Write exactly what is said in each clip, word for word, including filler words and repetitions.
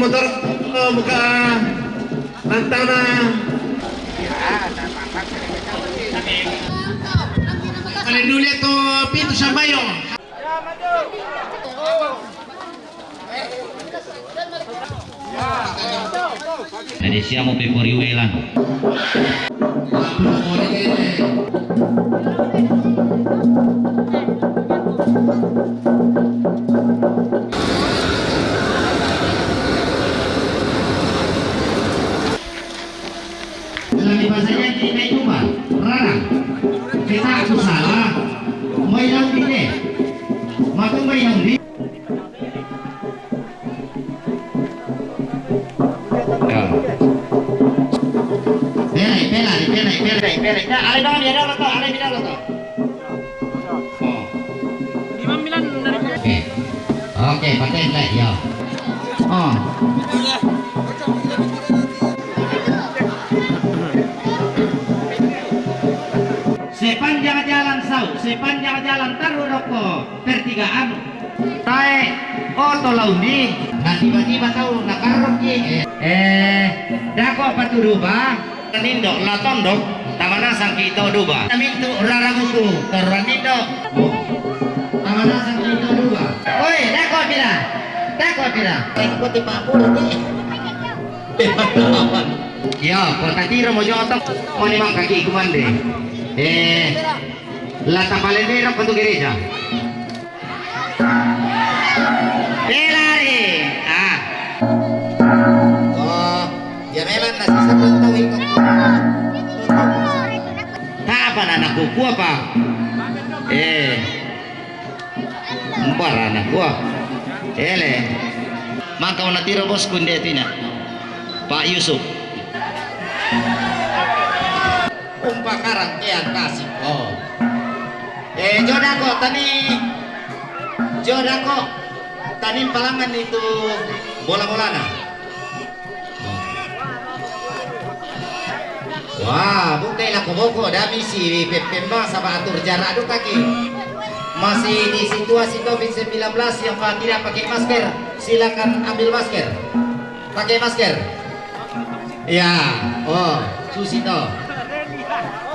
Tor, eh, buka lantana. Kali dulu tu pintu sambayong. Jadi siamo pe pori welang. Lagi bahasanya di Kaitumba, Rarang. Kita aku salah. Mai lau di te. Maka mai lau di. Ya. Pela, pela, pela, pela, pela. Ya, ale dong, dia dong, to, ale dia dong, to. Oh. Oke. Oke, pakai, ya. Oh. Sepanjang jalan sau, sepanjang jalan taru roko pertigaan. Tae oto laundi, na tiba-tiba tau nakarrokki. Eh, eh, dako patudu ba. Nindo la tondok, tamanasang ki to duba. Mintu raraguku, torra nindo. Tamanasang ki to duba. Oi, dako pira? Dako pira? Ko ti papura ni. Ya, ko tatiro mo jotok, mo ni mangkaki kumande. Eh, la tapalendera patu gereja. Pelari. Ah. Oh, ya melan na sisa tau iko. Tapa na nakukua pa. Eh. Mpara nakua. Ele. Maka ona tiro bosku nde tina. Pak Yusuf. Umpa karang kean kasih. Oh. Eh, jodako tani, jodako tani palangan itu bola-bolana. Wah, bukai lako boko dami si pepemba sama atur jarak dulu kaki. Masih di situasi covid sembilan belas yang tidak pakai masker, silakan ambil masker. Pakai masker. Ya, oh, susi to.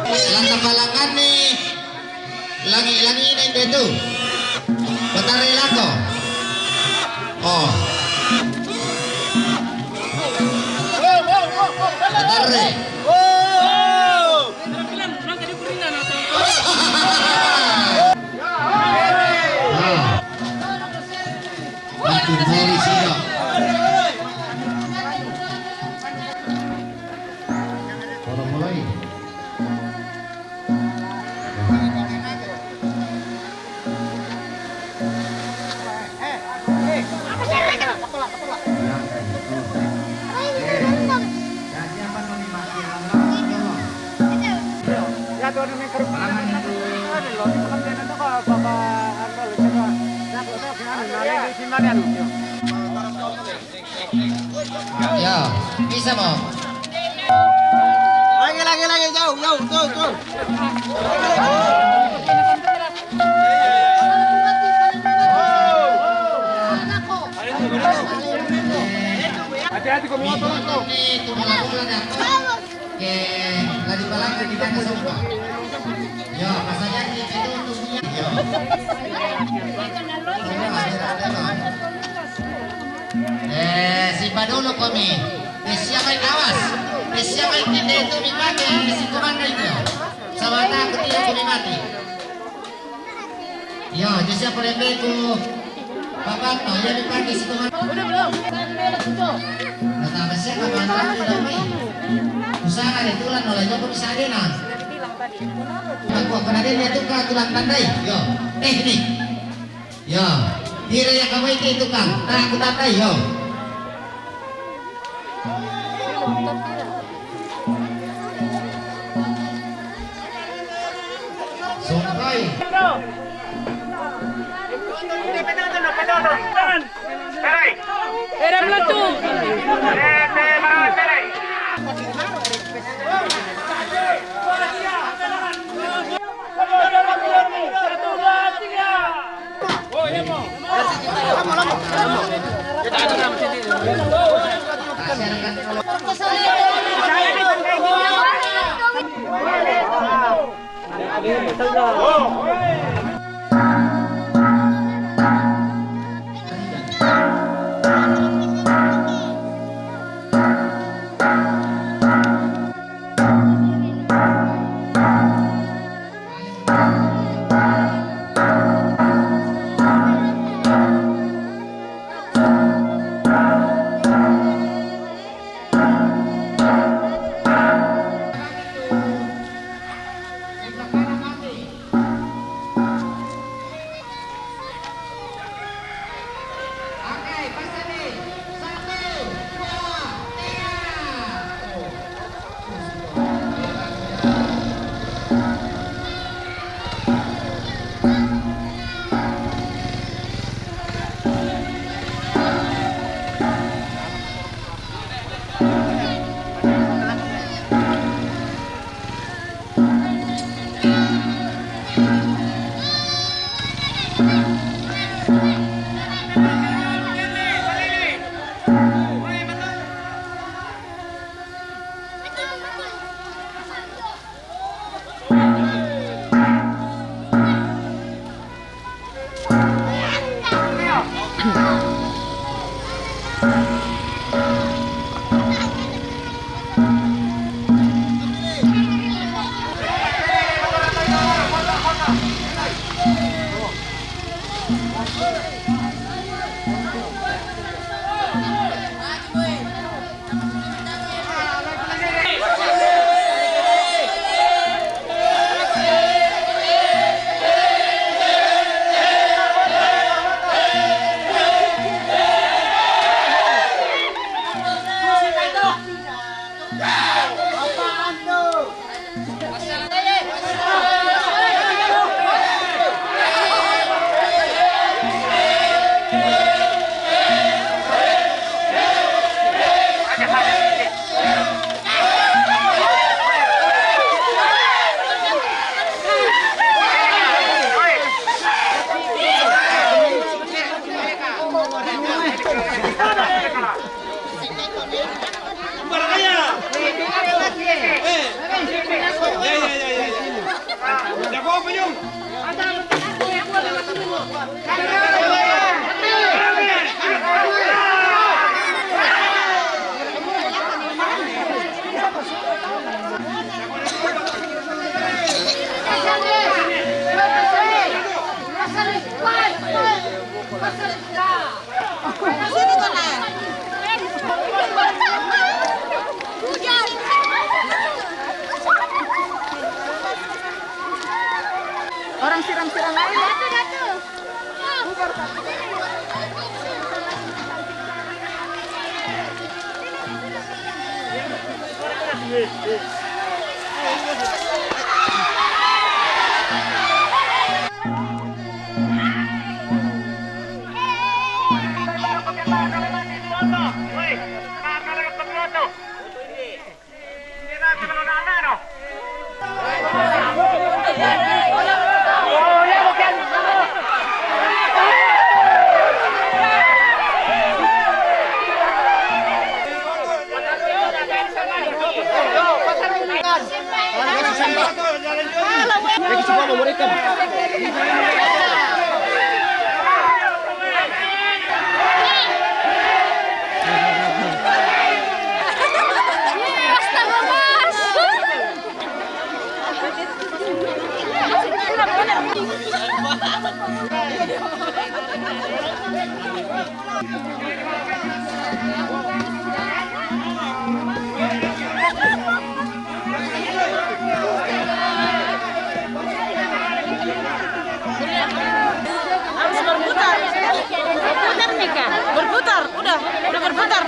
Lanta palangan ni langi-langi ni de tu. Batare lako. Oh. Batare. Ah. Aku dari sini. Kalau mulai. Ya, bisa mo. Lagi, lagi, lagi, jauh, jauh, jauh, jauh. Hati-hati ko motor ko. Ke lagi palagi kita ke sofa. Ya, pasanya di situ tubuhnya. Ya. Eh, si Badolo kami. Eh, siapa yang awas? Eh, siapa yang tidak itu dipakai? Eh, si komandan itu. Sama takut dia kami mati. Yo, jadi siapa yang itu? Bapak, oh, ya dipakai si komandan. Udah belum? Nah, tambah siapa komandan itu namanya? Usaha di tulang, kalau joko bisa ada nah. Aku akan ada dia tuh ke tulang tandai. Yo, teknik. Yo, tira ya kamu itu tukang. Tak aku tandai yo. Songkai. Era Plato. Orang siram-siram aja. Harus berputar. Berputar nih, Kak. Berputar, udah, udah berputar.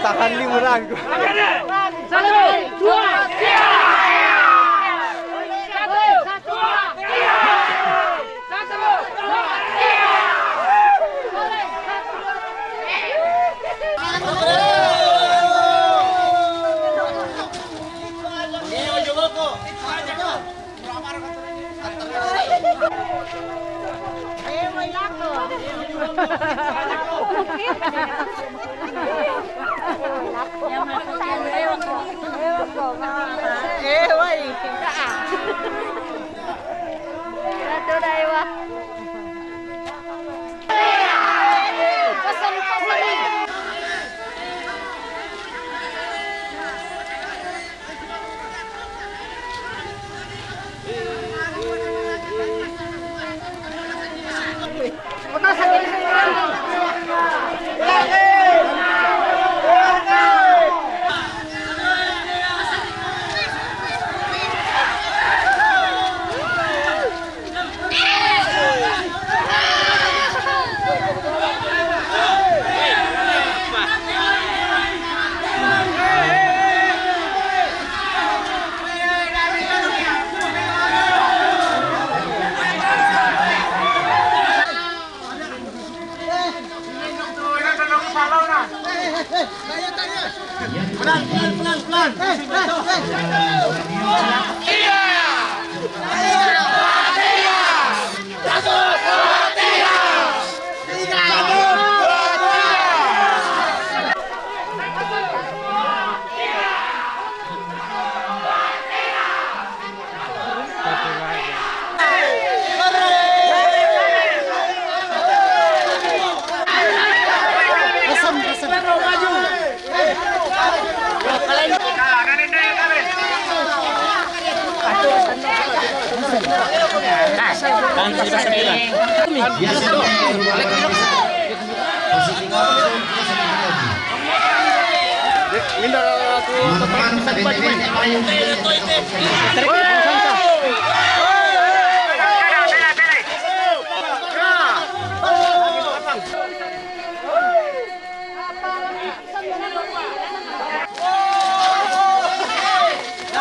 Tahan limuran. Satu, dua, tiga. Satu, dua, tiga. Satu, dua, tiga. Pelan, pelan, pelan, pelan.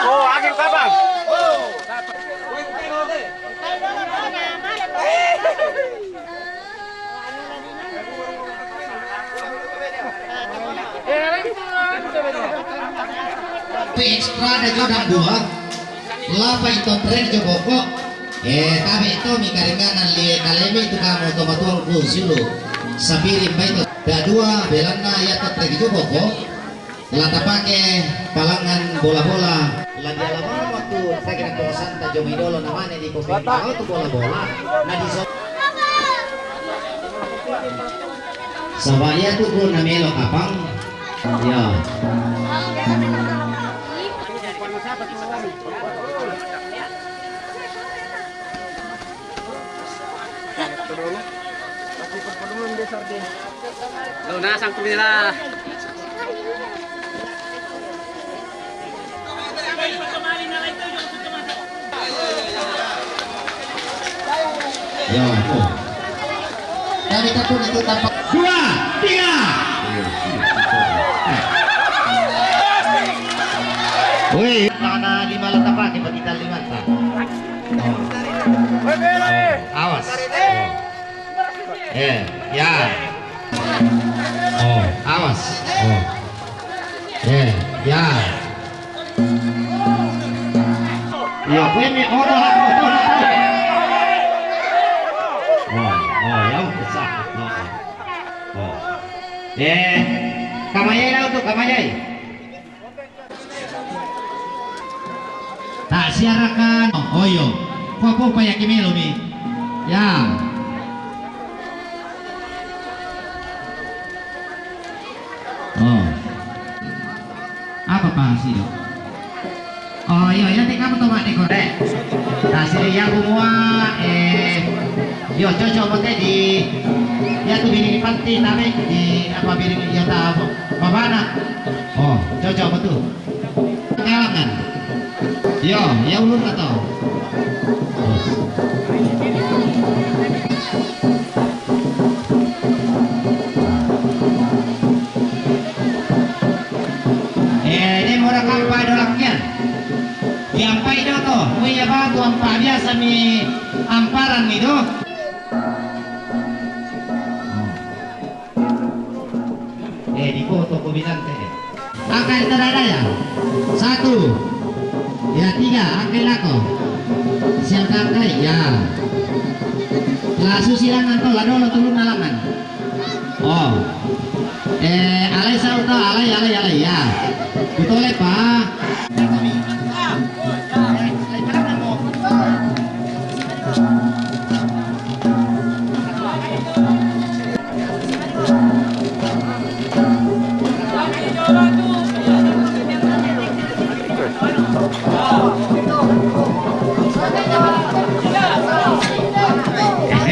Oh, angin kapang. Extra da jo dua. Lapa ito tren jo boko. Eh, tabe to mi karinganan lie kaleme tu kamu to matuang ku siulu. Sapiri mbai to da dua belanna ya to tren jo boko. La tapake palangan bola-bola. La di alaman waktu saya kira kosanta jo mai dolo namane di kopeng tu bola-bola. Na di so- Saba iya tu ku namelo kapang. Ya. Lo na sangkupnya lah. Ya, tuh. Dari kapung itu tampak. Dua, tiga. Woi, tangan lima lo tapake, bagi tali mata. Oh. Awas. Oh. Eh, ya. Oh, awas. Oh. Eh, ya. Iya, kuwi mi-, oh, oh, oh, oh. Oh, oh, ya, besar. Oh, oh. Oh. Eh, kamayai lau tu, kamayai. Tak siarakan. Oh, iyo. Kuapo pa ya kimelo mi. Ya. Oh. Apa pa sido? Oh, iyo, iyo, te kamu tomak deko, dek. Kasih yang semua, eh, iyo, cocok mo te di, iyo tu biring panti, tapi di, apa, biring iyo ta, babana. Oh, cocok mo tu. Kalangan. Iyo, iyo, ulun ka to. Eh, ini murah kampai dolaknya. Diampai do to, kuya ba tu ampa biasa mi amparan mi do. Eh, di foto ko bilang te. Angkai tadada ya. Satu. Ya, tiga, angkai lako. Siap angkai, ya. Lasu silangan to, lado lo tulun nalangan. Oh. Eh, alai sauta, alai, alai, alai, ya. Kutole pa.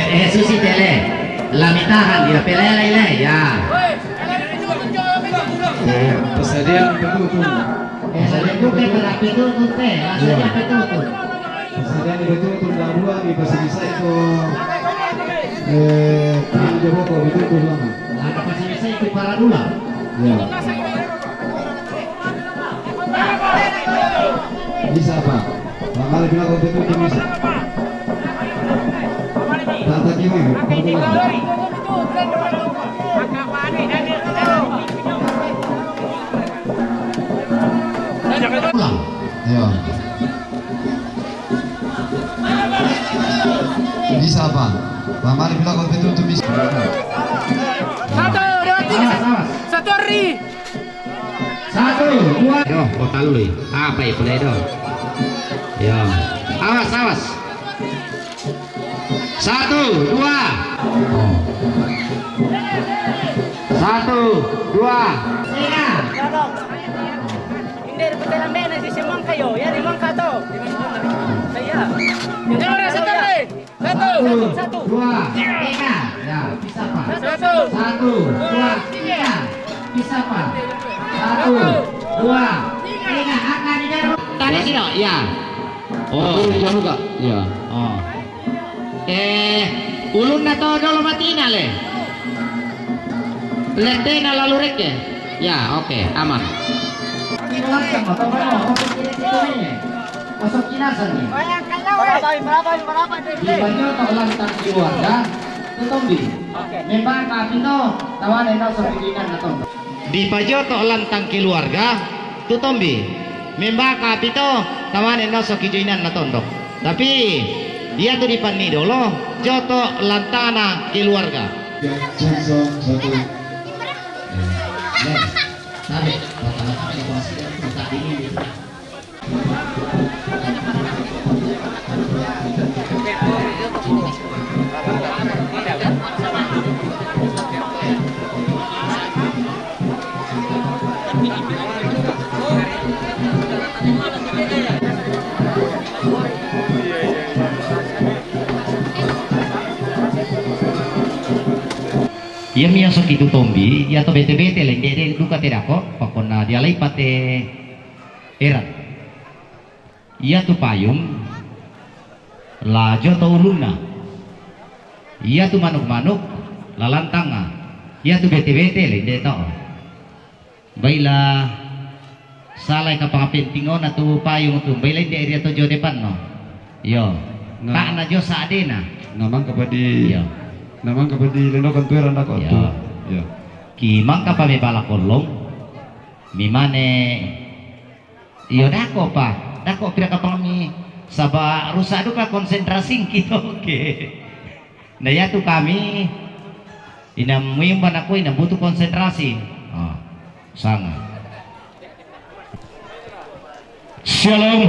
Eh, susi tele. La mitahan dia pelele ile, ya. Eh, pasadian betutu. Eh, sadian betutu. Bukan berarti betutu teh, maksudnya betutu. Pasadian betutu, dua di pasal bisa itu. Eh, yang jaboko betutu lama. Ada pasal bisa itu para dula. Ya. Bisa apa? Bang Malik bilang waktu itu bisa. Tak, tak gini, tak gini. Pulang. Ya. Bisa apa? Bang Malik bilang waktu itu bisa. Satu, dua, tiga. Satu hari. Satu, dua. Yo, kota lu, apa itu, Ledo? Yo. Awas, awas. Satu, dua. Oh. Satu, dua. Tiga. Hindi, betul lang, men. Nagsisimang kayo. Yan, limang ka to. Saya. Yan, sa tabi. Satu. Satu. Dua. Tiga. Ya, bisa, Pak. Satu. Satu. Dua. Tiga. Bisa, Pak. Satu. Dua. Tiga. Angka di dalam. Tadi sih, dok. Ya. Oh, jauh, Kak. Ya. Oh. Eh, ulun na to dolo matina le. Lete na lalu reke. Ya, oke, aman. Masuk kinasan ni. Berapa, berapa, berapa, Dek? Di Bajo to lantang keluarga, tu tombi. Oke. Memang ka pito, tawane no sokijinan na tondo. Di Bajo to lantang keluarga, tu tombi. Memang ka pito, tawane no sokijinan na tondo. Tapi, dia tu di pani dolo, joto lantana keluarga. Ya, satu. Ya. Tabe, pertama-tama di Bosnia, kita ini. Iya, miya soki tu tombi, iya to bete-bete lende de duka te dako, pakona dia lai pate erat. Iya tu payung, la joto ulunna. Iya tu manuk-manuk, la lantanga. Iya tu bete-bete lende to. Baila salai ka pangapentingona tu payung tu. Baila inde area to jo depan no. Yo. Na, tak na jo sa adena. Na mangka padi. Yo. Na mangka padi lendokan tueran dako. Yo. Tu. Yo. Ki mangka pa me bala kolong. Mi mane. Iyo, dako pa. Dako pira kapang mi. Saba rusak duka konsentrasi kita. Oke. Nah, ya tu kami. Ina muimba nako ina butuh konsentrasi. Oh, sangat. Shalom.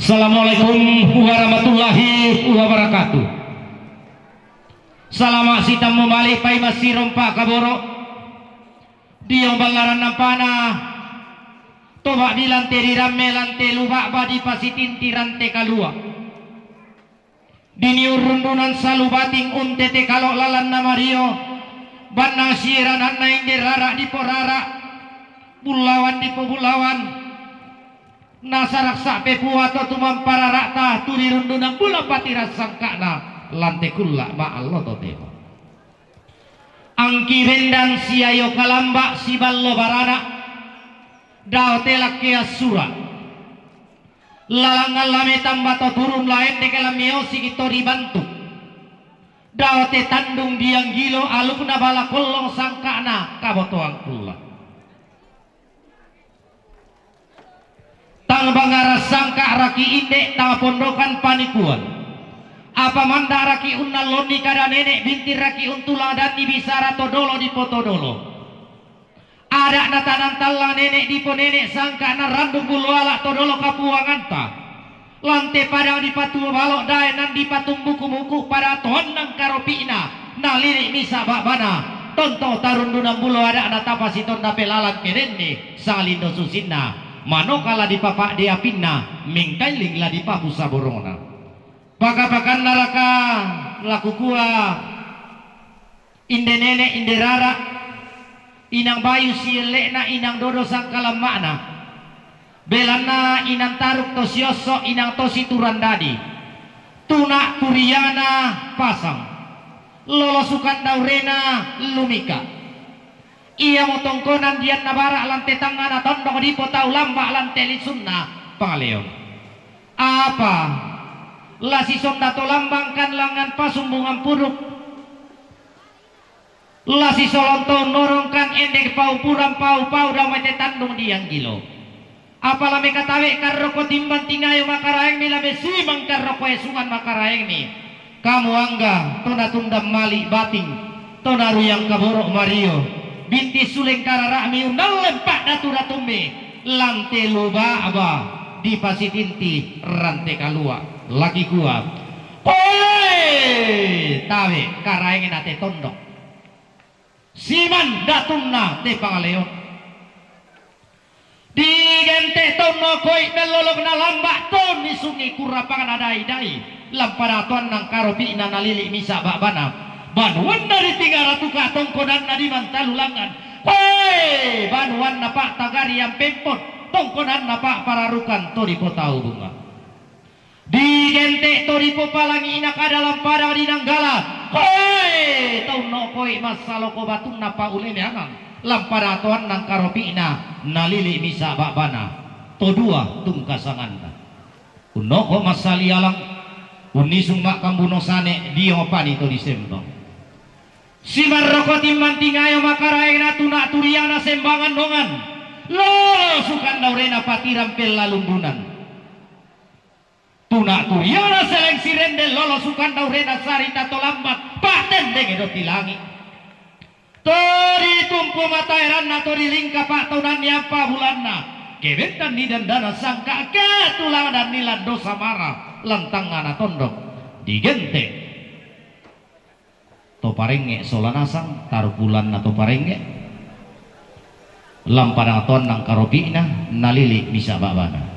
Assalamualaikum warahmatullahi wabarakatuh. Salama sitammu mali pai masirompa kaboro. Dio ballaran nampana. Toba bilante riramme lante luba'ba dipasitinti rante kalua. Diniurrundunan salu bating untete kalo lalanna mario. Banna sirananna inde rara diporara. Bullawan dipobulawan. Nasaraksa pepua to tumamparara'ta tu rirundunan bulan patiran sangka'na lante kulla ma'allo totemo. Angki rendan siayo kalamba siballo barana. Dao te lakke assura. Lalangan lame tamba to turun laen deke lamiosi to dibantu. Dao te tandung dianggilo alukna bala kollong sangka'na kabotoang kulla. Tang bangara sangka raki inde tang pondokan panikuan. Apa manda raki unnallonni kada nenek bintir raki untula danni bisara todolo di potodolo. Ada na tanang tallang nenek dipo nenek sangka na randung bulu ala todolo kapuanganta. Lante padang dipatuo balo dae nan dipatumbuku-muku pada toannang karopi'na nalili misa ba'bana. Tonto tarundunan bulo ada'na tapasitonda pelalan kerenni salindo susinna. Manoka la dipapa'de apinna, mingkailing la dipabusa borongna. Paka-pakanna raka lakukua. Inde nene, inde rara, inang bayu sielle'na, inang dodo sangkalamma'na. Belanna inang taruk to siosso, inang to siturang dadi. Tuna turiana pasang. Lolo sukandaurena lumika. Ia motongkonan dianna bara lante tangngana tondok dipo tau lamba lante lisunna pangaleon. Apa la sisonda to lambangkan langan pasumbungan puruk. La sisolonto norongkan endek pau purang pau-pau damai te tandung dianggilo. Apala mekatawe karroko timbang tingayo makaraengmi la mesimang karroko esungan makaraengmi. Kamu angga tona tundang mali bating, tona ruyang kaboro mario, binti suleng karara'mi undalleng paddatu-datummi, lante luba'ba dipasitinti rante kalua, lagi kua. Koe tawe karaengnge na te tondok. Siman datunna te pangaleon. Digente' tonno koi mellolokna lamba' tonni sungi kurapangna dai-dai. Lampada toannang karopi'na nalili misa ba'bana. Banuanna ritingara tuka tongkonanna dimantalu langngan. Koe banuanna pa'tagariang pempon tongkonanna pa'pararukan to dipotau bunga. Digente' to dipopalangi'na kada lampada dinanggala, koe tau nokoi massaloko batunna pauleleangang, lampada toannang karopi'na nalili misa ba'bana, to dua tungkasanganna. Unnoko massalialang, unnisung ma'kambuno sane dio pani to disembang. Simarroko timmang tingayo makaraengna tuna turiana sembangan dongan, lolo sukandaurena patirang pellalumbunan. Tuna turiana seleng sirende lolo sukandaurena sarita to lambat, pa'tendenge do tilangi. To ditumpu mataeranna to dilingka pa'taunanni ampa bulanna, kebentanni dandana sangka ke tulangdanni lando samara lantangngana tondok. Digente' to parengnge' sola nasang, taru bulanna to parengnge'. Lampada toannang karopi'na, nalili misa ba'bana.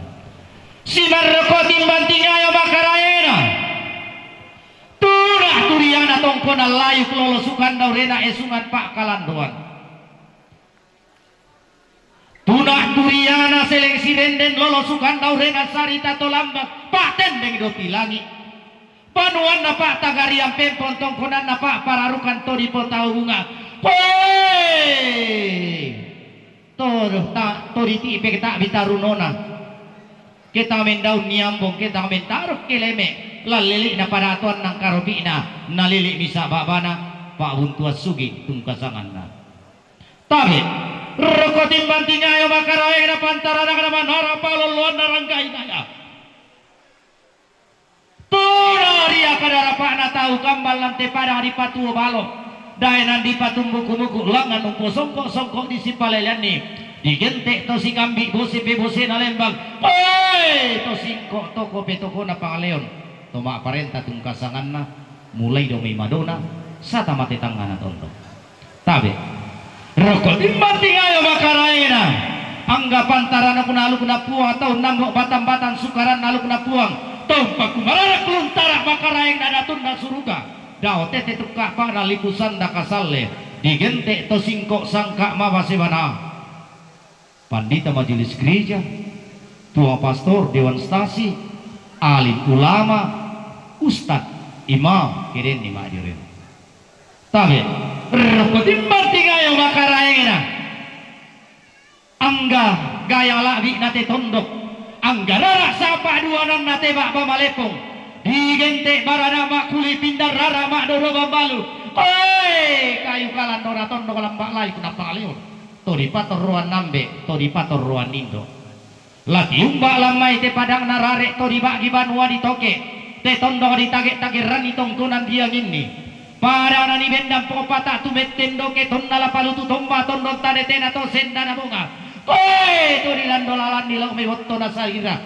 Simarroko timbang tingayo makaraena. Tuna turiana tongkona layuk lolo sukandaurena esungan pa'kalandoan. Tuna turiana seleng sirenden lolo sukandaurena sarita to lambang, pa'tendeng do tilangi. Banuanna pa'tagariang pempon tongkonanna pa'pararukan to dipotau bunga. Poi! Todoh ta, toditipe ta bitarunona. Ketang mendaun niambong, ketang mentaruk keleme, lalili' na padatoan nang karopi'na, nalili' misa' ba'bana, pa'buntuan sugi' tungkasanganna. Tabe', roko timbang tingayo makaraeng na pantaranakna manara palolloanna ranggainaya. Tuna ria kadarapa'na tau kambal lan te padang dipatuo balo, daenan dipatumbuku-muku, langngan umposongko'-songko' disipaleleanni, digente' to sikambi' bose pe bosena lembang, koe to singko' toko pe tokona pangaleon, to ma'parenta tungkasanganna, mulai dio mai madona, sata mate tangngana tondok. Tabe'. Roko timbang tingayo makaraengna. Angga pantaranakna alukna Puang, tau nambo' batang-batang sukaranna alukna Puang. Tau pakumararak luntara makaraengna datunna suruga. Dao tete tukka'pana lipu sanda kasalle. Digente' to singko' sangka' mabase bana. Pandita majelis gereja, tua pastor, dewan stasi, alim ulama, ustad, imam, kedenni ma'joren. Tabe', roko timbang tingayo makaraengna. Angga gayang la'bi'na te tondok, angga rara' sapa' duananna te ba'ba malepong, digente' barana ma'kuli pindan rara' ma'dodo bambalu, koe kayu kalandona tondok lamba' lai punna pangaleon. To dipatorroan ambe', to dipatorroan indo'. La tiumba' lan mai te padangna rare' to diba'gi banua ditoke', te tondok ditage'-tagerangi tongkonan dianginni. Padang na nibendang pong pata' tu mette ndoke tonna la palutu tomba tondong tadetena to sendana bonga. Koe to dilando lalanni lao mai bottona salira.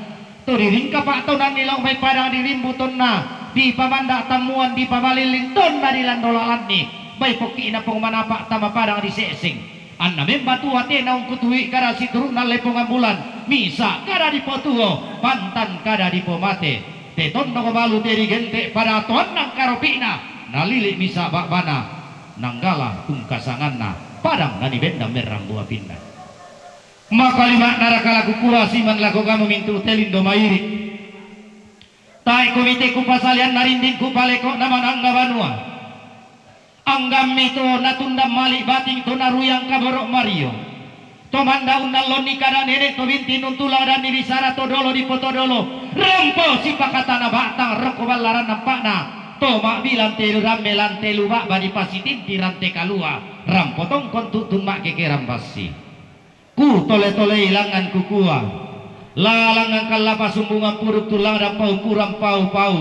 To diringkapa' tonanni lao mai padang dilimbu tonna dipamanda' tammuan dipamalilling tonna dilando lalanni. Bai pokki'na pong manapa' tama padang dise'seng. Anna membatua tena ungkutui kada situru'na leppongan bulan, misa' kada dipotuo, pantan kada dipomate. Te tondok balu te digente' padatoanna angkaropi'na, nalili' misa' ba'bana, nanggala tungkasanganna, padang nanibendang merrang buapinna. Maka lima' naraka la kukua siman lako kamu mintu' te lindo mairi'. Tae' komite kupasalianna rinding kupaleko'na manangga banua. Anggammi to natundang mali' bating to naruyang kaboro' mario. To manda' unnallonni kada nene' to binti nuntu ladanni bisara to dolo dipotodolo. Rampo sipakatana ba'tang rokko ballaran nampa'na. To ma'bilang te ramme lan te luba'ba dipasitinti rante kalua. Rampo tongkon tu'tun ma'kekerang bassi. Kutole-tolei langngan kukua, lalangngan kallapa sumbungan puduk tullang dan pau-purang pau-pau.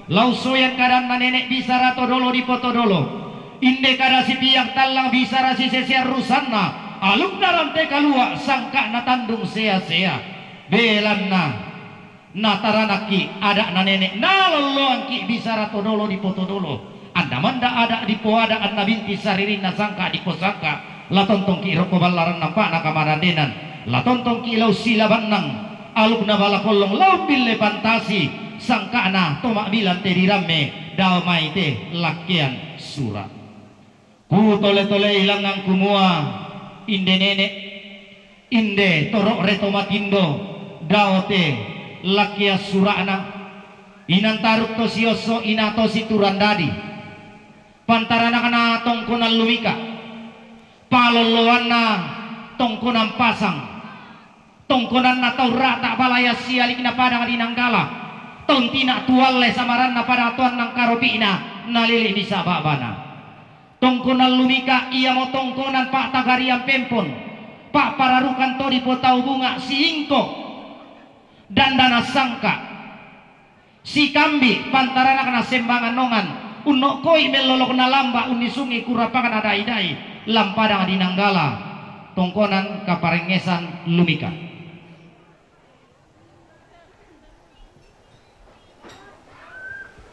Lau soyan kadanna nene' bisara to dolo dipotodolo. Inde kada sipiang tallang bisara sisesean rusanna, alukna rante kalua sangka'na tandung sea-sea. Belanna. Nataranakki' ada'na nene', nalolloangki' bisara to dolo dipotodolo. Anna manda' ada' dipoada', anna binti saririnna sangka' diposangka'. La tontongki' rokko ballaran nampa'na kamarandennang. La tontongki' lau silabannang alukna bala kollong, lau bille pantasi sangka'na to ma'bilang te diramme dao mai te lakkean sura'. Kutole-tolei langngan kumua, inde nene', inde toro're to matindo, dao te lakkean sura'na, inang taruk to siosso, ina to siturang dadi, pantaranakna tongkonan lumika', palolloanna tongkonan pasang, tongkonanna tau rata' balaya sialikna padang di Nanggala, tau ntina' tualle samaranna padang toanna angkaropi'na, nalili' misa' ba'bana. Tongkonan lumika' iamo tongkonan pa'tagariang pempon, pa'pararukan to dipotau bunga' siingko', dandana sangka'. Sikambi' pantaranakna sembangan nongan, unno'koi mellolokna lamba' unnisungi kurapangna da'i-da'i, lampadang di Nanggala, tongkonan kaparengngesan lumika'.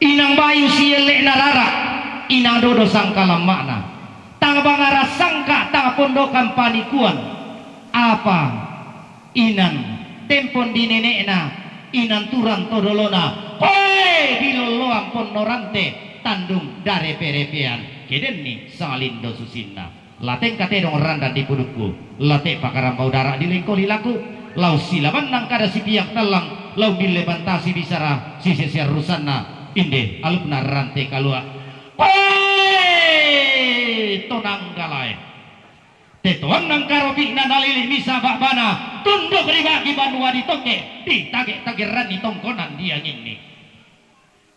Inang bayu sielle'na rara', inang dodo sangkalamma'na. Tang bangara sangka', tang pondokan panikuan. Apa inang tempon di nene'na, inang turang to dolona. Hoe, dilolloang ponno rante, tandung darepe-repean. Kedenni sangalindo susinna. La tengka tedong randang di pudukku, la te'pa karambau dara' dilengkoli laku, lau silabannang kada sipiang tallang, lau bille pantasi bisara sisesean rusanna, inde alukna rante kalua'. Hoe! to nanggalae. Te toannang karopi'na nalili' misa ba'bana, tunduk ri bagi banua di tongnge, di tage-tagerranni tongkonan dianginni.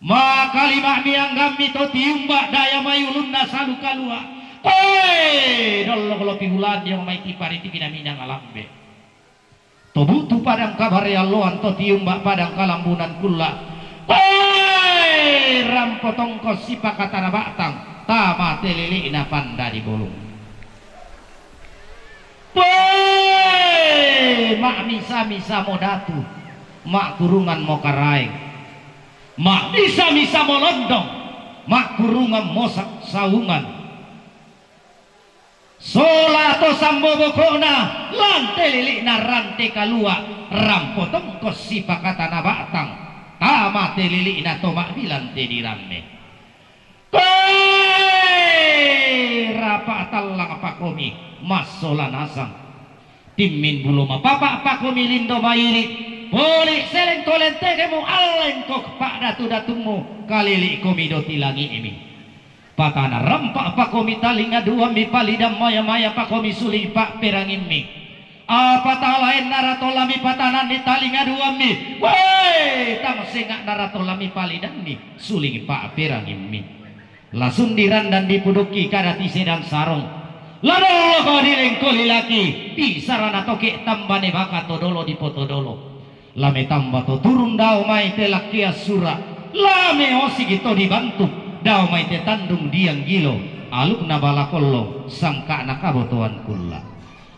Makalima'mi anggammi to tiumba daya mai ulunna salu kalua. Koe dollok lopi ulandi mai tipariti mina-mina ngalambe. To bu'tu padang kabare alloan to tiumba padang kalambunan kulla. Koe rampo tongko sipakatana ba'tang tama te lili'na panda di bolung. Koe ma'misa-misamo datu, ma'kurunganmo karaeng. Ma'misa-misamo londong, ma'kurungan mosak saungan. Sola to sambo boko'na, lan te lili'na rante kalua, rampo tongko sipakatana ba'tang, tama te lili'na to ma'bilang te diramme. Koe rapa tallang pakomi, massola nasang. Timmin bulo mapapa pakomi lindo mairi, poli selengko lentekemu allengko pa'datu-datummu, kalili'komi doti langi'mi. Patana rampa pakomi talinga duammi, palidang maya-maya pakomi suling pa'perangimmi. Apa talaennara tolami patananni talinga duammi, woi, tang senga'nara tolami palidanni suling pa'perangimmi. Lasundira dan dipudukki kada tise dan sarong. La dolloko dilengko lilaki, pisarana toke tambane baka to dolo dipotodolo. La metamba to turun dao mai te lakkea sura, la meosiki to dibantu dao mai te tandung dianggilo, alukna bala kollong, sangka'na kabotoan kulla.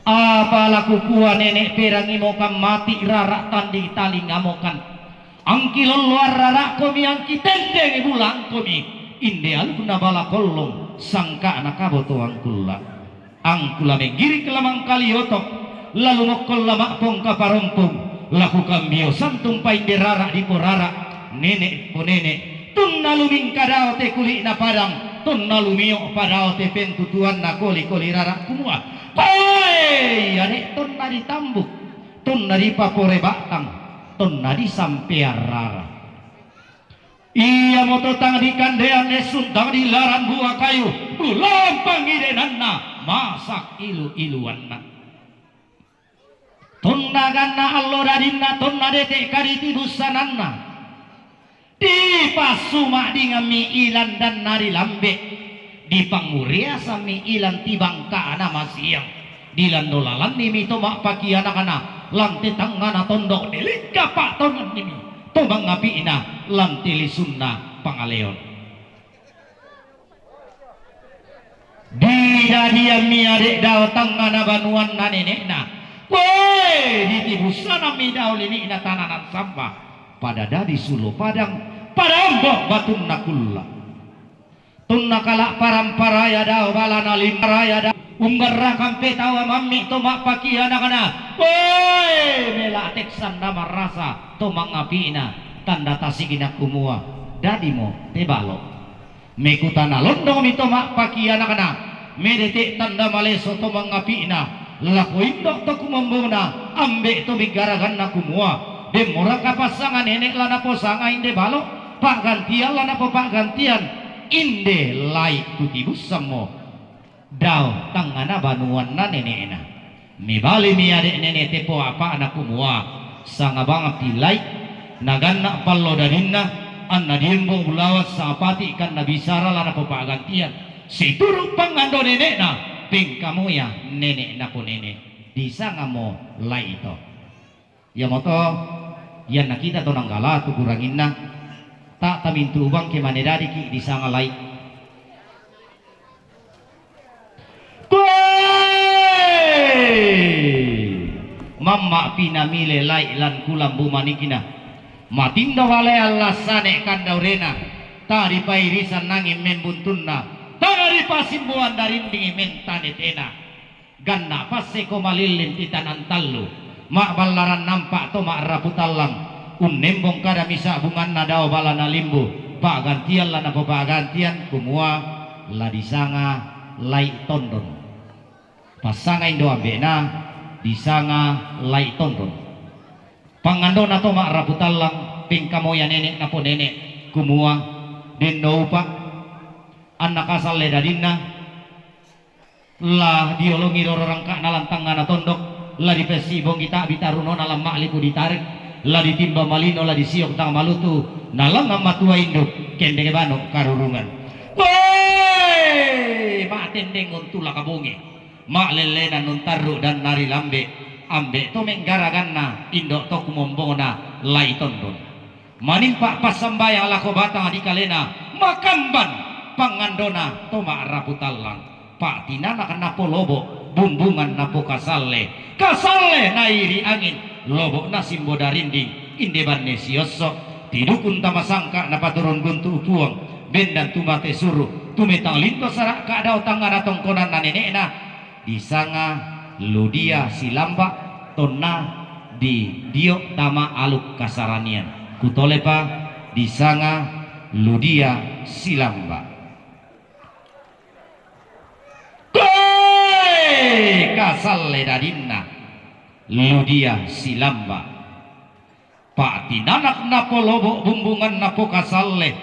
Apa la kukua nene' perangimokan mati rara tanding talingamokan. Angki lolloan rara'komi, angki tendengi bulangkomi, inde alukna bala kollong, sangka'na kabotoan kulla. Angku la menggirik la mangkalioto, la lumokkon la ma'pongka parompong, la kukambio santung painde rara diporara, nene' po nene', tunna lumingka dao te kuli'na padang, tunna lumio' pa dao te pentutuanna koli-koli rara, kumua, koe ane' tonna ditambuk, tonna dipapore ba'tang, tonna disampean rara. Iamoto tang dikandean essun, tang dilaran bua kayu, bulampang idenanna, masak ilu-iluanna. Tonna ganna allo dadinna, tonna dete' kaditi bussananna. Dipassu ma'dingammi ilan danna ri lambe, dipangnguriasammi ilan tibangka'na masiang, dilando lalannimi to ma'pakianakna, lan te tangngana tondok dilikka pa'tongennimi to mangapi'na, lan te lisunna pangaleon. Didadiammi ade' dao tangngana banuanna nene'na. Koe ditibussanammi dao lili'na tananan samba. Pada dadi sulo padang, pada ambo' batunna kulla. Tunna kala' paramparaya dao balana limparaya dao. Unggarrakan petawa mammi to ma'pakianakna. Koe mela' teksanna marasa to mangapi'na, tanda tasikna kumua dadimo te balo. Mekutana londongmi to ma'pakianakna, medete' tanda maleso to mangapi'na, lako indo' to kumombona, ambe' to migaraganna kumua, demmoraka passanga nene' la naposanga inde balo, pa'gantian la napopa'gantian, inde lai' kutibussammo. Dao tangngana banuanna nene'na. Mebalimi ade' nene' tepo apa'na kumua, sanga bangpi lai', naganna pallo dadinna, anna diembo bulawa sapati kanna bisara la napopa'gantian. Situru' pangando nene'na, pengkamoya nene' naponene', disangamo lai' to. Iamoto, ianna kita to nanggala tu kuranginna, ta' tamintu bangke mane dadiki' disanga lai'. Koe! Mamma'pi namile lai' lan kulambu manikna. Matindo walean lassane kandaurena, ta dipairisan angin membuntunna, ta dipasimbuan darindingi mentanetena. Ganna' passeko malilling titanan tallu, ma'ballaran nampa' to ma'rapu tallang, unnembong kada misa' bunganna dao balana limbu, pa'gantian la napopa'gantian, kumua, la disanga lai' tondon. Passanga indo' ambe'na, disanga lai' tondon. Pangandona to ma'rapu tallang, pengkamoya nene' naponene', kumua, denno upa', anna kasalle dadinna, La diolongi roro rangka'na lan tangngana tondok, la dipessibongi ta'bi tarunona lan ma'lipu ditarik, la ditimba malino, la disiok tang malutu, na langngan matua induk, kendeng banu karurungan. Wee! Ma'tendeng untulaka bongi, ma'lellena nuntarru dan narilambe, ambe to menggaraganna, indo to kumombongna, lai tondon. Manimpa passambayang lako batang dikalena, makamban pangandona to ma'rapu tallang. Pa'tinanak napolobo, bumbungan napokasalle. Kasalle nairi angin, lobo nasimbo darinding, inde banne siosso. Tidukun tama sangka napaturun guntu puang, bendan tumate suru, tumetang linto sara'ka dao tangngana tongkonanna nene'na, disanga Ludia Silamba, tonna di dio tama aluk kasaranian. Kutolepa disanga Ludia Silamba. Koe! Kasalle dadinna Ludia Silamba. Pa'tinanak napolobo, bumbungan napokasalle.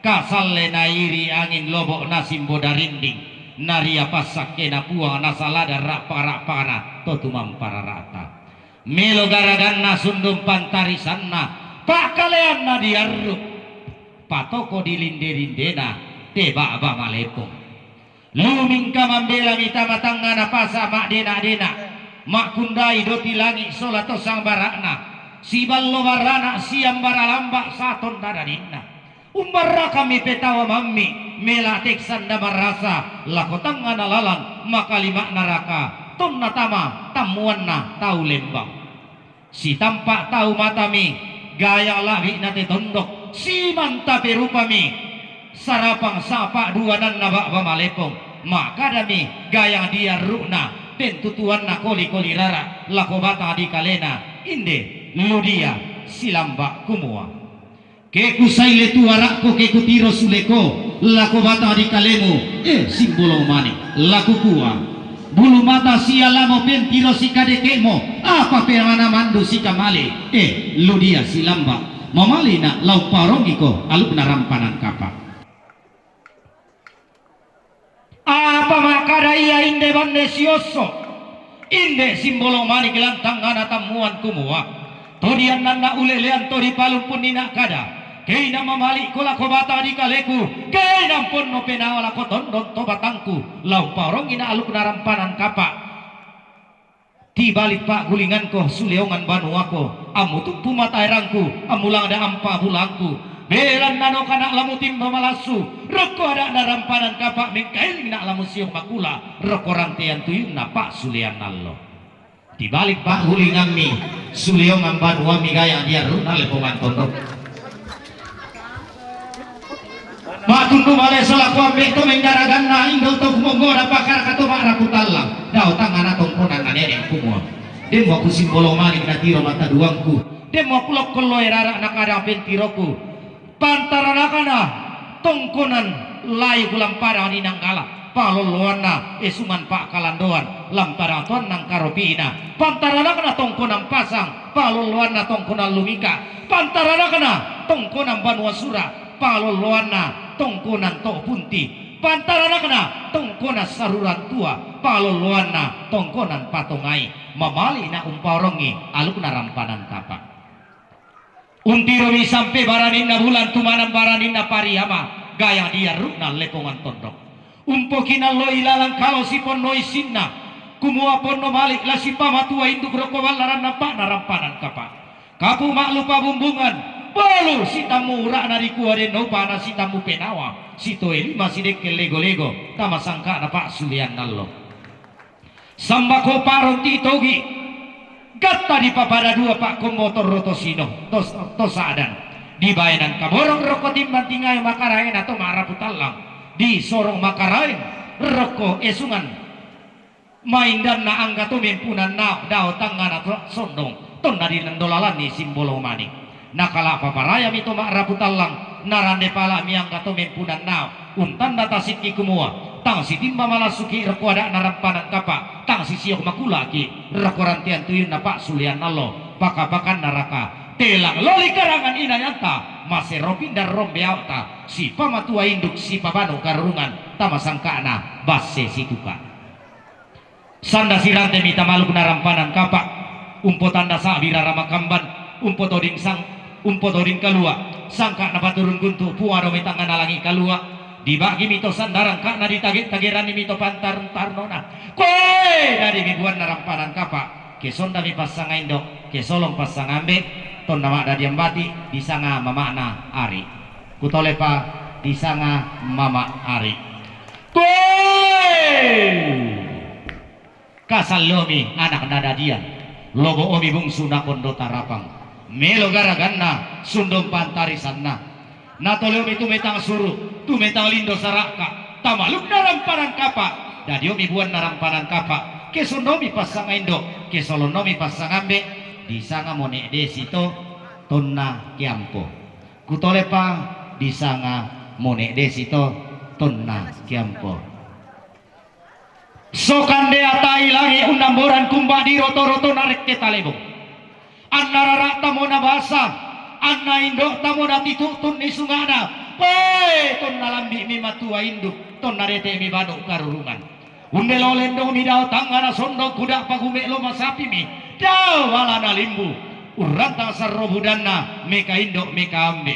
Kasalle nairi angin, lobo nasimbo darinding. Naria passakkena puang, nasalada ra'pa-ra'pana to tumamparara'ta. Melo garaganna sundung pantarisanna, pa'kaleanna diarru, patoko dilinde-lindena te ba'ba malepong. Lumingka mambelami tama tangngana pasa ma'dena-dena, ma'kundai doti langi' sola to sambara'na, siballo barana siambara lamba' saton dadaninna. Umbarraka mipetawa mammi, mela teksanda marasa, lako tangngana lalan, makalima'naraka, tonna tama tammuanna tau lembang. Sitampa tau matami, gayang la'bi'na te tondok, simantape rupami, sarapang sapa duananna ba'ba malepong, ma'kadami gayang diarru'na, pentutuanna koli-koli rara, lako batang dikalena, inde Ludia Silamba kumua. Ke kusaile tuara'ko, ke kutiro suleko, lako batang dikalemu, eh, Simbolong Manik, la kukua. Bulu mata sia lamo pentiro sikadeke'mo, apa pemana mandu sikamale, eh, Ludia Silamba, mamalina' la umpaorongiko alukna rampanan kapa'. Apa ma'kada ia inde banne siosso, inde Simbolong Manik lan tangngana tammuan kumua, to diannanna ulelean to dipalumpunni na'kada, ke inang mamali'ko lako batang dikaleku, ke inang ponno penawa lako tondon to batangku, la umpaorongi na alukna rampanan kapa'. Tibalik pa'gulingangko suleongan banuako, ammutumpu mataerangku, ammulangda ampa bulangku, belanna naokana' la mutimba malassu, rokko ada'na rampanan kapa' mengkailingna' la musiong makula, rokko rantean tuyunna pa'sulean allo. Tibalik pa'gulingammi suleongan banuammi gayang diarru'na lepongan tondok. Ma'tundu male sola kuambe' to menggaraganna indo to kumonggona pakara kato ma'rapu tallang, dao tangngana tongkonanna nene' kumua. Demmo kusimbolong Manik natiro mataduangku. Demmo kulokkolloe rara' nakadang pentiroku. Pantaranakna tongkonan lai kulamparang ninanggala. Palolloanna esungan pa'kalandoan, lamparang toannang karopi'na. Pantaranakna tongkonan pasang, palolloanna tongkonan lumika. Pantaranakna tongkonan banua sura, palolloanna tongkonan to' punti. Pantaranakna tongkonan saruran tua, palolloanna tongkonan patongai. Mamali'na' umpaorongi alukna rampanan kapa'. Untiromi sampe baraninna bulan tumanang baraninna pariama, gayang diarru'na lepongan tondok. Umpokinalloi lalang kalo siponnoi sinna, kumua ponno mali' la sipamatua induk rokko ballaranna pa'na rampanan kapa'. Kapu ma'lupa bumbungan, balu sitammu ura'na dikua denno upana sitammu penawa, sitoe lima sidekke lego-lego, tama sangka'na pa'sulean allo. Sambako paronti togi, gatta dipapada dua pa'kombo torro to sino, to, to sa'dan. Dibaenan kaborong rokko timbang tingayo makaraena to ma'rapu tallang, disorong makaraeng rokko esungan maindanna angga to mempunan nao dao tangngana to sondong, tonna dinendo lalanni Simbolong Manik. Nakala' paparayami to ma'rapu tallang, narande pala'mi angga to mempunan nao, untanda tasikki kumua, tang sitimba malassuki' rokko ada'na rampanan kapa', tang sisiok makula'ki' rokko rantean tuyunna pa'sulean allo, paka-pakanna raka, telang loli karangan inayanta, masero pindan rombe ao'ta, sipamatua induk sipabanu karurungan, tama sangka'na basse situka'. Sanda sirante mita maluk na rampanan kapa, umpo tanda sabi rara makamban, umpo toding sang, umpo toding kalua, sangka na paturun guntu, puado mitanga na langi kalua, dibagi mito sandarang ka na ditage-tageran ni mito pantarun-tarunona. Koe, dadi mibuan na rampanan kapa, ke sonda mi passanga indo, ke solong passanga ambe, tonna madadi ambati, disanga mamana ari. Kutolepa, disanga mama ari. Koe! Kasallomi anak na dadian, lobo omi bungsu na kondo tarapang, melo garaganna, sundom pantarisanna. Natole omi tumetang suru, tumetang lindo saraka, tamaluk na rampanan kapa, dadi omi buan na rampanan kapa, ke sondomi passanga indo, ke solonnomi passanga ambe, disanga mone desi to, tonna kiampo. Kutolepa, disanga mone desi to, tonna kiampo. Sokande atai langi unnamboran kumba di roto-roto narekke talebong. Anna rara tamo na basa, anna indo tamo na titutun ni sungana. Pe, tonna lambi mi matua induk, tonna dete mi banu karurungan. Unde lo lendo mi dao tangana sondong kuda pagume lo masapi mi. Dao bala na limbu. Urrantang sarro budanna, meka indo, meka ambe.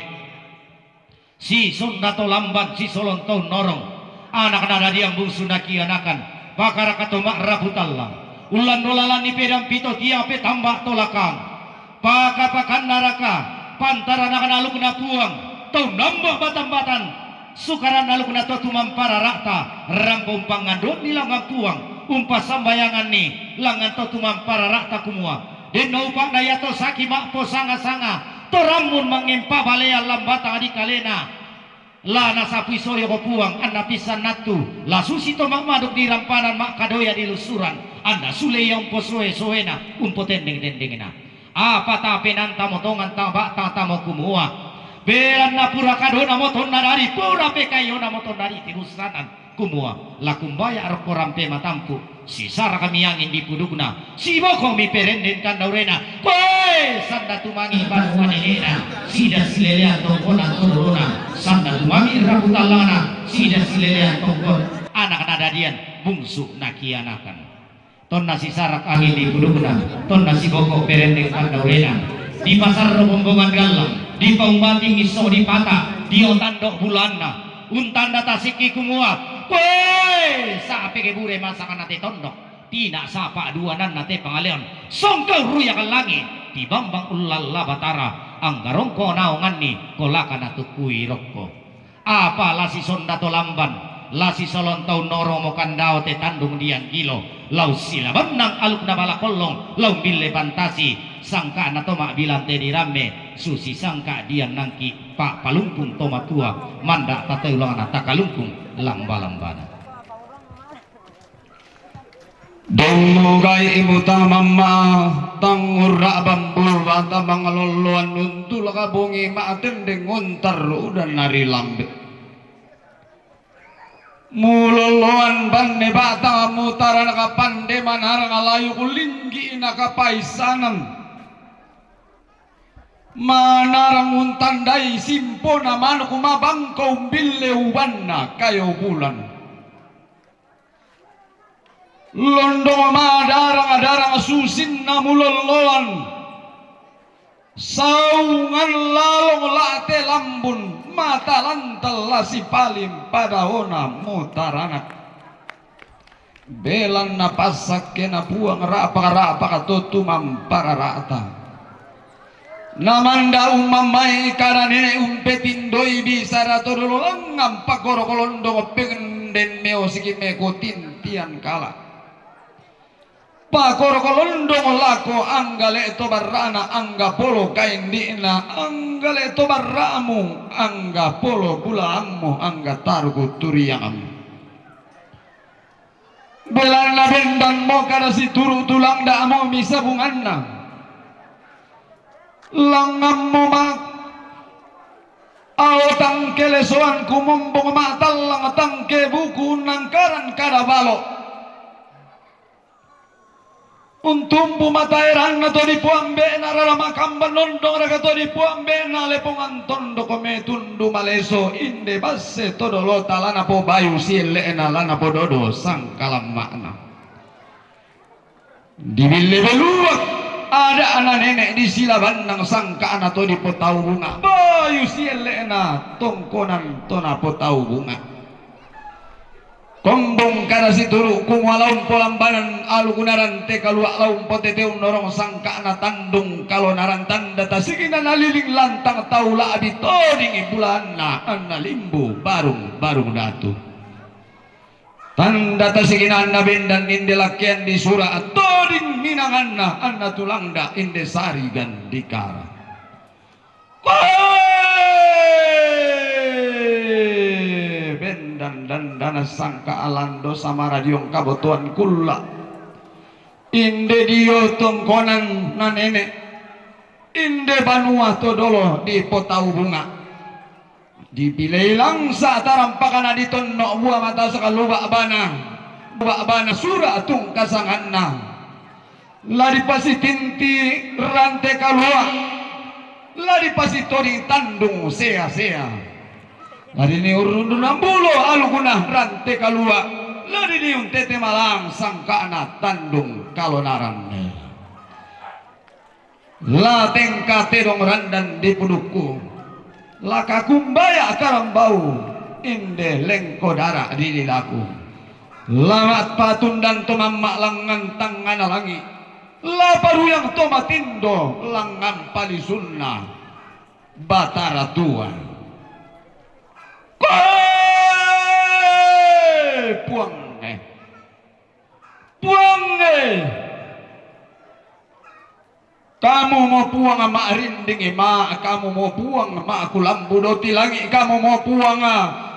Si sonda to lamban, si solon to norong. Anak na dadian bungsu na kianakan. Pakaraka to ma'rapu tallang. Ullan dolalan ni pedang pito tia pe tamba to lakang. Paka-pakanna raka, pantaranakna alukna puang. Tau namba batan-batan. Sukaran alukna to tumampara ra'ta. Rampo umpangandon ni langan puang. Umpasambayangan ni langan to tumampara ra'ta kumua. Denno upa'na iato saki ma'posanga-sanga, to rammun mangempa balean lambatang di kalena. La nasapui soyoko puang, anna pissan nattu, la susi to ma'maduk di rampanan ma'kadoya di lusuran, anna sule ia umposoe-soena, umpotendeng-tendengna. Apa tapenanta mo tongan taba tata mo kumua. Belanna pura kadona mo tonna dadi, pura pekaiona mo tonna di tirusanan. Kumua, la kumbaya rokko rampe matampu, sisaraka mi angin di pudukna, siboko mi perendeng kandaurena. Koe, sanda tumangi banua nenena, sida silelean tongkonan todorona, sanda tumangi rapu tallana, sida silelean tongkon. Anak na dadian, bungsu na kianakan. Tonna sisarak angin di pudukna, tonna siboko perendeng pandaurena. Dipasarro bombongan gallang, dipaumbati misso dipata, dio tando bulanna. Untanda tasikki kumua, koe, sape ke bure masakana te tondok, tina sapa duananna te pangaleon, songkau ruyak langi, tibambang ullalla batara, anggarongko naonganni, kolaka natukkui rokko. Apa la sisonda to lamban, la sisolon tau noromo kandao te tandung diang gilo, lau silabannang alukna bala kollong, lau bille pantasi, sangka'na to ma'bilang te diramme, susi sangka diang nangki, pa palungkung to matua, manda tateulangna takalungkung lamba-lambana. Deng mugai imutang mamma tang urra bambu bata mangalolloan nuntul kabungi ma'tendeng untar udan nari lambe. Mulolloan banne bata mutara nakapande manarang layu kulinggi nakapaisanan. Manarang untandai simpona manuk mabangko umbille ubanna kayo bulan. Londong madarang-darang susinna mulolloan. Saungan lalong la'te lambun, mata lantal la sipaling padaona mutaranak. Belanna passakkena puang ra'pak-ra'pak to tumampara ra'ta. Namanda ummamai kada nene umpetindoi bisara to dolo langngan pakoro kolondong pengenden meo siki meko tintian kala. Pakoro kolondong lako angga le to barra'na angga polo kaindi'na angga le to barra'mu angga polo bulaammu angga taruku turiangmu. Belanna bendanmo kada situru tulang da'mo misabunganna. Langngammo ma ao tangke lesoan kumombong ma'tallang tangke buku unnangkaran kada balo. Untumbu mataeranna to dipoambe'na rara makamban nondong raka to dipoambe'na lepongan tondoko metundu maleso inde basse to dolota lana pobayu sielle'na lana pododo sangkalamma'na. Dibille beluak ada'na nene' di Silabannang sangka'na to dipotau bunga'. Bayu sielle'na tongkonan to napotau bunga'. Kombong kada situru' kumua laumpo lambanan alukuna Rante Kalua' laumpo teteun norong sangka'na tandung kalonaran tanda tasikina naliling lantang tau la'bi toding bulaanna anna limbu barung-barung datu. Tanda tasikina anna bendan inde lakkean di sura' toding minanganna anna tulangda inde sarigan dikara. Koe! Bendan dandana sangka' alando samaradiong kabotoan kulla'. Inde dio tongkonan na nene'. Inde banua to dolo dipotau bunga'. Dipilei langsa' tarampakna ditonno' bua mata sakaluba' bana, luba' bana sura' tungkasanganna. La dipasitinti Rante Kalua', la dipasitoding tandung sea-sea. La diniurrundun ambulo alukuna Rante Kalua', la diniuntete malang sangka'na tandung kalonaranne. La tengka tedong randan di pudukku, la kakumbaya' karambau inde lengko dara' di lilaku. La ma'patundan to mamma' langngan tangngana langi', la paruyang to matindo langngan palisunna Batara Tua. Koe! Puangnge! Puangnge! Kamumo Puang ma'rinding ma', kamumo Puang ma'kulambu doti langi', kamumo Puang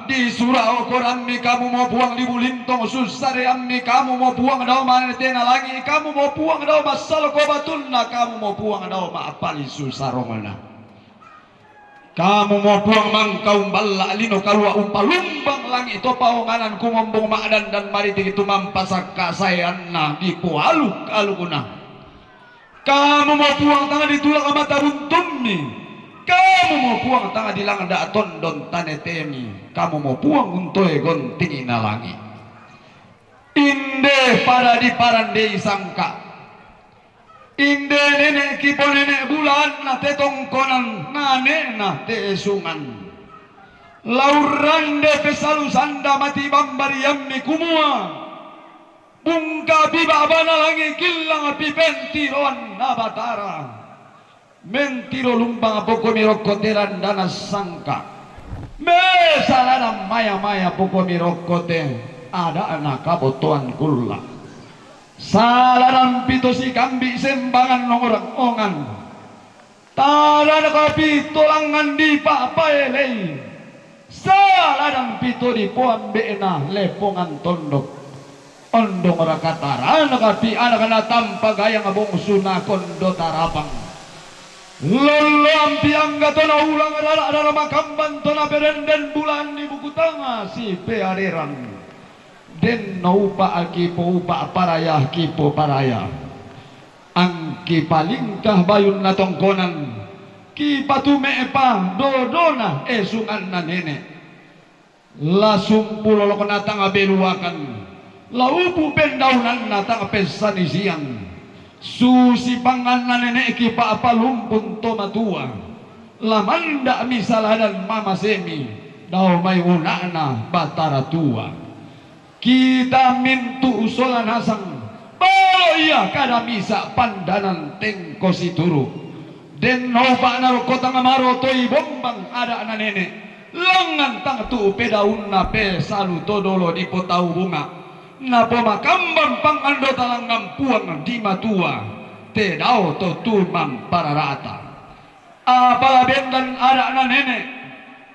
di sura'o korammi, kamumo Puang di bulintong sussareammi, kamumo Puang dao manetena langi', kamumo Puang dao massalko batunna, kamumo Puang dao ma'palisu sarongna. Kamumo Puang mangka umballa' lino kalua' umpalumbang langi' to paonganan kumombong ma'dandan maritiki tumampasakka saeanna dipoaluk-alukna. Kamumo Puang tang ditulak mata buntummi. Kamumo Puang tang dilangda' tondon tanetemi. Kamumo Puang untoe gontingna langi'. Inde pada diparandei sangka'. Inde nene' kiponene' bulaanna te tongkonan nane'na te esungan. La urrande pesalu sanda mati bambariammi kumua, bungka pi ba'bana langi' killang pi pentiroanna Batara. Mentiro lumbang pokomi rokko te randana sangka'. Mesa ladang maya-maya pokomi rokko te ada'na kabotoan kulla'. Saladang pito sikambi' sembangan nongrang ongan. Taladang kapito langngan dipa'paelei. Saladang pito dipoambe'na lepongan tondok. Ondong raka tarana kapi anakna tampa gayang bongsuna kondo tarapang. Lolloang piangga tona ulang rara-rara makamban tona perenden bulan di buku tanga si peareran. Denno upa' kipo upa' paraya kipo paraya. Angki palingkah bayunna tongkonan, kipatume'pa dodona esunganna nene'. La sumpu lolokna tang beluakan, la upu' pendaunanna tang pessanisian. Susi pangnganna nene'ki pa'palumpun to matua, la manda'mi saladan mamasemi dao mai una'na Batara Tua. Kita mintu' sola nasang, balo ia kada misa' pandanan tengko situru'. Denno upa'na rokko tang marotoi bombang ada'na nene', langngan tang tu' pedaunna pesalu to dolo dipotau bunga', napomakamban pangandota langngan Puang di matua, te dao to tumamparara'ta. Apala bendan ada'na nene',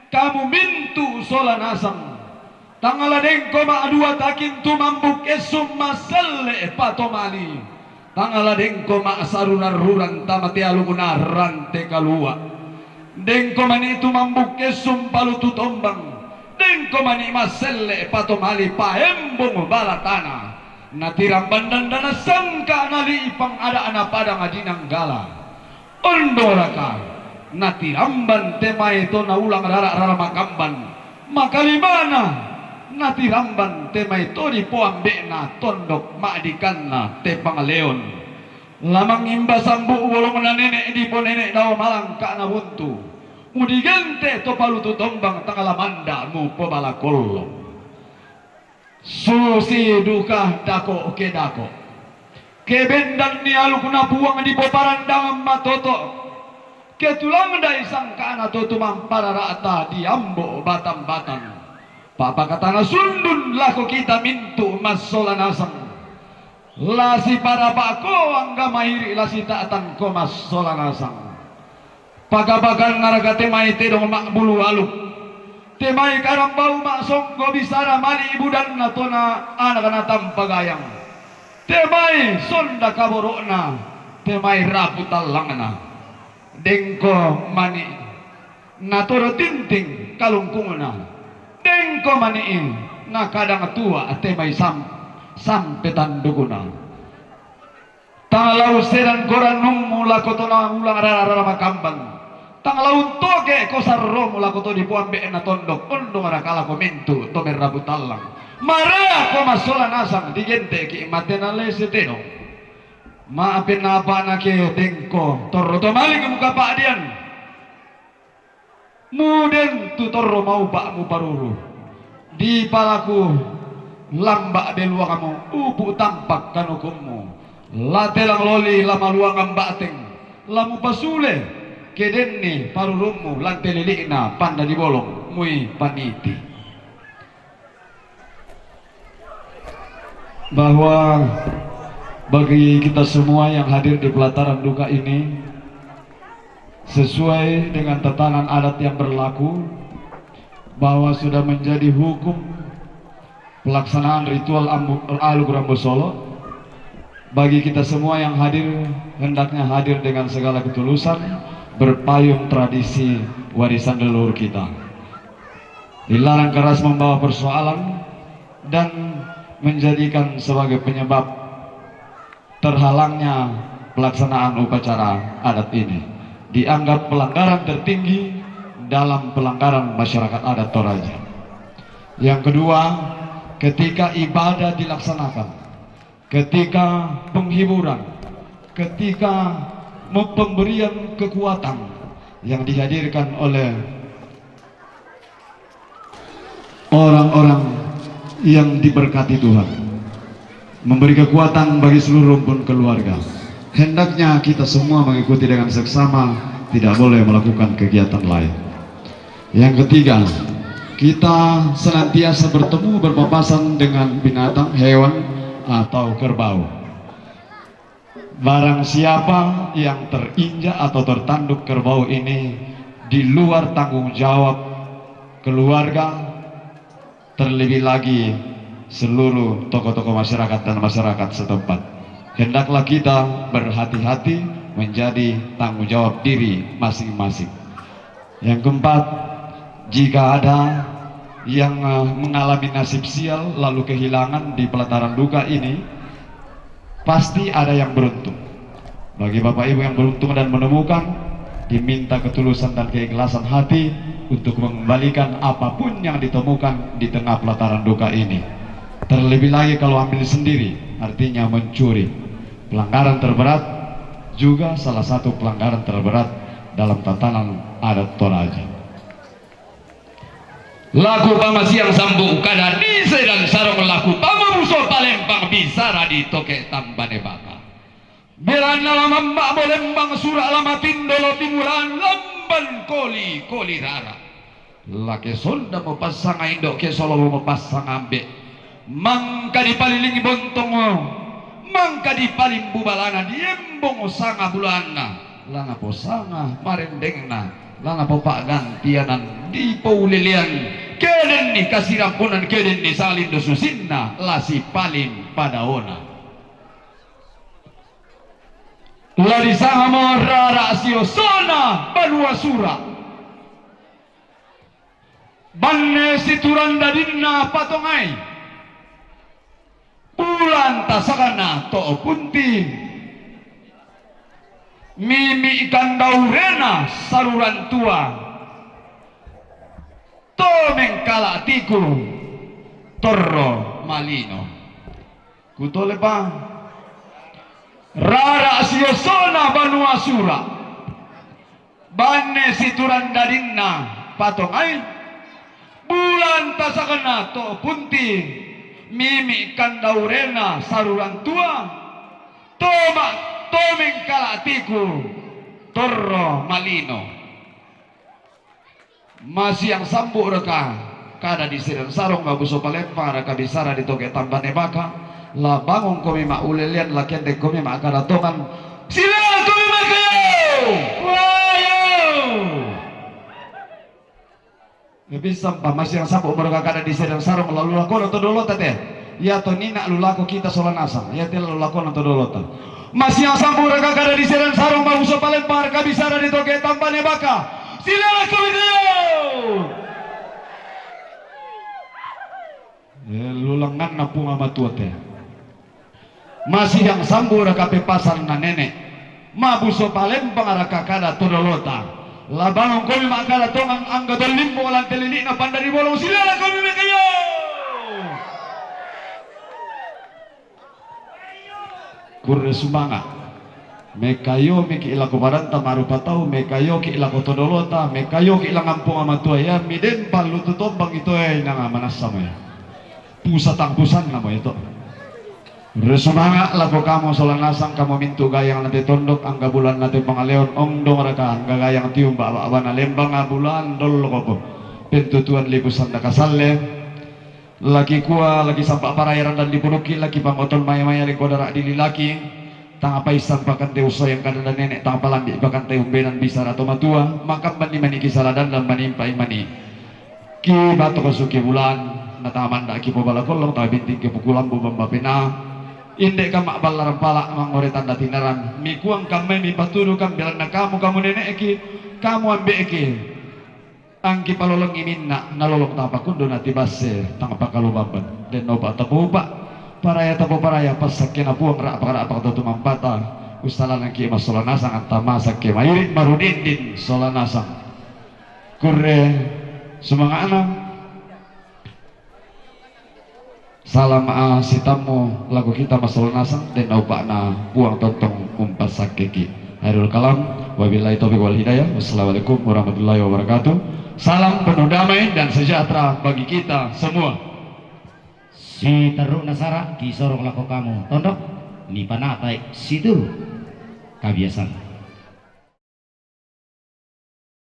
kamu mintu' sola nasang. Tang la dengko ma'dua takin tumambuk essung masselle' patomali. Tang la dengko ma'sarurang-rurang tama te alukna Rante Kalua'. Dengko mani tumambuk essung palutu tombang. Dengko mani masselle' patomali paembong bala tana. Natiramban dandana sangka' nali'ipang ada'na padang dinanggala. Ondoraka, natiramban te mai to naulang rara-rara makamban. Makalimana, natiramban te mai to di poambe'na tondok ma'dikanna te pangaleon. La mangimba sambu' bolongna nene' di ponene' dao malangka'na buntu. Mudigente' to palutu tombang tang la manda' mupobala kollong. Susi duka dako' ke dako'. Ke bendan ni alukna Puang di poparandangan matoto'. Ke tulang dai sangka'na to tumamparara'ta di ambo' batang-batang. Pa'pakatana sundun lako kita mintu' massola nasang. La siparapa'ko angga mairi' la sita'tangko massola nasang. Pagabakan naraka te mai tedong ma'bulu aluk. Te mai karambau ma'songgo bisara mali' budanna tona anakna tampagayang. Te mai sonda kaboro'na, te mai rapu tallangna. Dengko mani' natoro tinting kalungkungna. Dengko mani'i nakadang tua te mai sam-, sampe tandukuna. Tang la ussedan korannummu lako tona ulang rara-rara makamban. Tang la untoke' ko sarromu lako to dipoambe'na tondok, ondong raka lako mintu' to merrabu tallang. Marea ko massola nasang digente'ki' matena lese tedong. Ma'apen apa'na ke dengko torro to malik mukapa'dian. Muden tu torro maupa' muparuru. Dipalaku lamba' beluangmu, upu' tampak kanukummu. La telang loli la maluangan ba'teng, la mupasule ke denni parurummu lan te lili'na panda di bolong mui paniti. Bahwa bagi kita semua yang hadir di pelataran duka ini, sesuai dengan tatanan adat yang berlaku, bahwa sudah menjadi hukum pelaksanaan ritual ambu-, aluk rambu solo, bagi kita semua yang hadir, hendaknya hadir dengan segala ketulusan, berpayung tradisi warisan leluhur kita. Dilarang keras membawa persoalan dan menjadikan sebagai penyebab terhalangnya pelaksanaan upacara adat ini. Dianggap pelanggaran tertinggi dalam pelanggaran masyarakat adat Toraja. Yang kedua, ketika ibadah dilaksanakan, ketika penghiburan, ketika me-, pemberian kekuatan yang dihadirkan oleh orang-orang yang diberkati Tuhan, memberi kekuatan bagi seluruh rumpun keluarga. Hendaknya kita semua mengikuti dengan seksama, tidak boleh melakukan kegiatan lain. Yang ketiga, kita senantiasa bertemu berpapasan dengan binatang, hewan, atau kerbau. Barang siapa yang terinjak atau tertanduk kerbau ini di luar tanggung jawab keluarga, terlebih lagi seluruh tokoh-tokoh masyarakat dan masyarakat setempat, hendaklah kita berhati-hati menjadi tanggung jawab diri masing-masing. Yang keempat, jika ada yang, eh, mengalami nasib sial lalu kehilangan di pelataran duka ini, pasti ada yang beruntung. Bagi Bapak Ibu yang beruntung dan menemukan, diminta ketulusan dan keikhlasan hati untuk mengembalikan apapun yang ditemukan di tengah pelataran duka ini. Terlebih lagi kalau ambil sendiri, artinya mencuri. Pelanggaran terberat, juga salah satu pelanggaran terberat dalam tatanan adat Toraja. Laku pamasiang sambu' kada dise dan sarong laku pamabuso palempang bisara di toke' tambane baka. Beranna la mamma' bolembang sura' la matindo lo pimulaan lamban koli-koli rara. La ke sonda mo passanga indo', ke solowo mo passanga ambe'. Mangka dipalilingi bontongo, mangka dipalimbu balana, diembong sanga bulaanna, la naposanga marendengna, la napopa'gantianan, dipoulelean, kedenni kasirampunan, kedenni salindo susinna, la sipaling padaona. La disanga mo rara siosona banua sura'. Banne siturang dadinna patongai. Bulan tasakana to' punti. Mimi' kandaurena saruran tua. To mengkala tiku. torro malino. Kutole pa. Rara siosona banua sura. Banne situran dadinna patongai. Bulan tasakna to punti. Mimi kandaurena saruran tua. Toma tomeng kalatiku torro malino. Masiang sambu raka kada di Sedan Sarong mabuso palempang raka bisara di toge tambane baka. La bangun komi ma ulelean la kendek komi ma kada tongan. Sila komi ma kayo. Wayo. Bisa mpa masiang sambu moro kakada di Sedan Sarong lalu lakono to dolota te. Ia to nina lulako kita sola nasang. Ia te lalu lakono to dolota. Masiang sambu raka kada di Sedan Sarong mabuso palempang raka bisara di toge tambane baka. Sila komi kayo. Eh, lulanganna punga matua te. Masiang sambu raka pepasan na nene. Mabuso palempang raka kada to dolota. La bangun komi ma kada tongan angga tollimbo lan telili'na pandari bolong silala komi mekayo. Kurre sumanga. Mekayo miki ilako padanta marupa tau, mekayo ki ilako to dolota, mekayo ki ilangan punga matua ya, midempa lutu tombang itoe inanga manassa moe. Pusa tang pusanna mo ito. Rusumanga lako kamu sola nasang kamu mintu gayang nate tondok angga bulan nate pangaleon ongdong raka angga gayang tium baba abana lembang bulan dollo koko. Pentutuan lipu sanda kasalle. Laki kua laki sampa paraya randan dipuduki laki pangoton maya maya lingko dara dili laki. Tang apa isan pakante usoyang kada dan nenek tang apa lambi pakante umbenan bisara to matua makan bani mani kisala dan dan mani impai mani. Ki bato ko suki bulan, na tamanda ki po bala kollong, ta binting ki pukulambu bamba pena. Inde kama ballaran pala mangore tanda tinaran. Mikuang kamai mi patudu kambilan na kamu, kamu nenek ki, kamu ambek ki. Angki palolong iminna, na lolong tapa kundu na tibasse, tang pakalu bamban. Den opa tapupa, paraya tapu paraya, pasakke na puang rak pakara pakto tumampata. Usalanan ki masola nasang, antama sakke mairi marudindin sola nasang. Kurre sumanga'na. Salam a sitammu lako kita masola nasang, den na upa'na puang tontong umpassakkeki. Hairul kalam, wabillahi taufiq wal hidayah. Wassalamualaikum warahmatullahi wabarakatuh. Salam penuh damai dan sejahtera bagi kita semua. Siterru'na sara kisorong lako kamu tondok, nipanatai situru kabiasana.